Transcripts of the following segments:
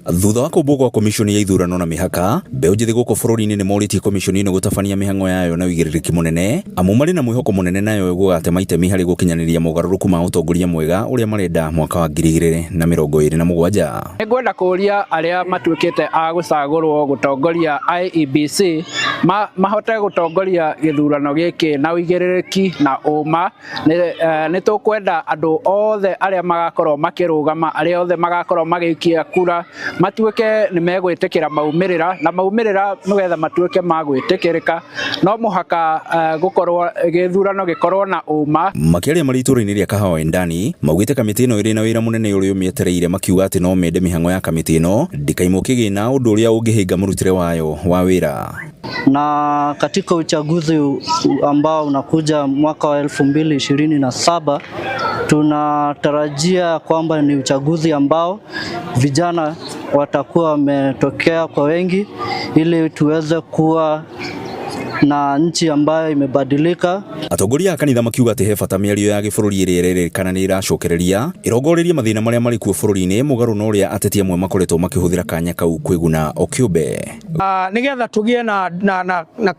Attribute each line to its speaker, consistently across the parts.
Speaker 1: Thutha wa kũmbwo gwa komiconi ya ithurano na mĩhaka, mbeũ njĩthĩ gũkũ bũrũri-inĩ nĩ morĩtie komiconi ĩno gũtabania mĩhang'o yayo na ũigĩrĩrĩki mũnene, amu marĩ na mwĩhoko mũnene nayo gũgatema itemi harĩ gũkinyanĩria mogarũrũku ma ũtongoria mwega ũrĩa marenda mwaka wa 2027.
Speaker 2: Nĩngwenda kũria arĩa matuĩkĩte a gũcagũrwo gũtongoria IEBC mahote gũtongoria gĩthurano gĩkĩ na ũigĩrĩrĩki na ũma. Nĩ tũkwenda andũ othe arĩa magakorwo makĩrũgama, arĩa othe magakorwo magĩikia kura matuĩke nĩ megwĩtĩkĩra maumĩrĩra, na maumĩrĩra nĩgetha matuĩke ma gwĩtĩkĩrĩka no mũhaka gũkorwo gĩthurano gĩkorwo na ũma.
Speaker 1: Makĩaria marĩ itũũra-inĩ rĩa Kahawa Wendani, maugĩte kamĩtĩ ĩno ĩrĩ na wĩra mũnene ũrĩa ũmĩetereire, makiuga atĩ no mende mĩhang'o ya kamĩtĩ ĩno ndĩkaimwo kĩgĩna, ũndũ ũrĩa ũngĩhĩnga mũrutĩre wayo wa wĩra.
Speaker 3: Na katika uchaguzi ambao unakuja mwaka wa 2027, tunatarajia kwamba ni uchaguzi ambao vijana watakuwa wametokea kwa wengi ili tuweze kuwa na nchi ambayo imebadilika.
Speaker 1: Atongoria a kanitha makiuga atĩ he bata mĩario ya gĩbũrũri ĩrĩa ĩrerĩkana nĩ ĩracokereria ĩrongorerie mathĩna marĩa marĩ kuo bũrũri-inĩ, mũgarũ na ũrĩa ateti amwe makoretwo makĩhũthĩra kanya kau kwĩguna o kĩũmbe.
Speaker 4: Nigetha tugie na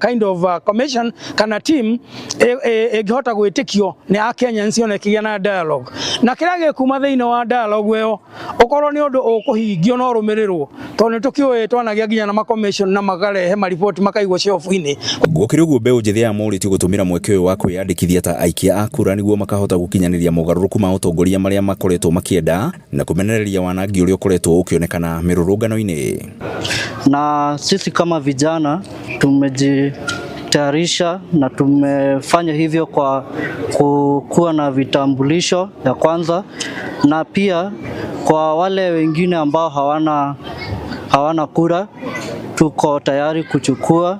Speaker 4: kind of commission kana team ĩngĩhota gwĩtĩkio nĩ Akenyans ona ĩkĩgĩa na dialogue, na kĩrĩa gĩkuma thĩinĩ wa dialogue ĩyo ũkorwo nĩ ũndũ ũkũhingio na ũrũmĩrĩrwo, tondũ nĩ tũkĩũĩ twanagĩa nginya na ma commission na makarehe mariboti makaigwo shelf-inĩ.
Speaker 1: Gũkĩrĩ ũguo, mbeũ njĩthĩ aya morĩtio gũtũmĩra mweke ũyũ wa kwĩyandĩkithia ta aikia a kura nĩguo makahota gũkinyanĩria mogarũrũku ma ũtongoria marĩa makoretwo makĩenda na kũmenereria wanangi ũrĩa ũkoretwo ũkĩonekana mĩrũrũngano-inĩ.
Speaker 3: Na sisi kama vijana tumejitayarisha na tumefanya hivyo kwa kuwa na vitambulisho ya kwanza, na pia kwa wale wengine ambao hawana kura, tuko tayari kuchukua.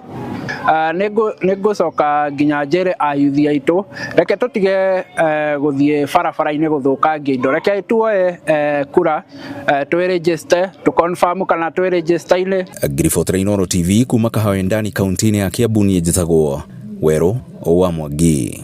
Speaker 2: Nĩ ngũcoka nginya njĩre ayuthi aitũ, reke tũtige gũthiĩ barabara-inĩ gũthũkangia indo, reke tuoe kura, twĩ-register, tũ confirm kana twĩ register-inĩ.
Speaker 1: Ngiribotera Inooro TV kuma Kahawa Ndani, kaunti-inĩ ya Kiambu, niĩ njĩtagwo Werũ wa Mwangi.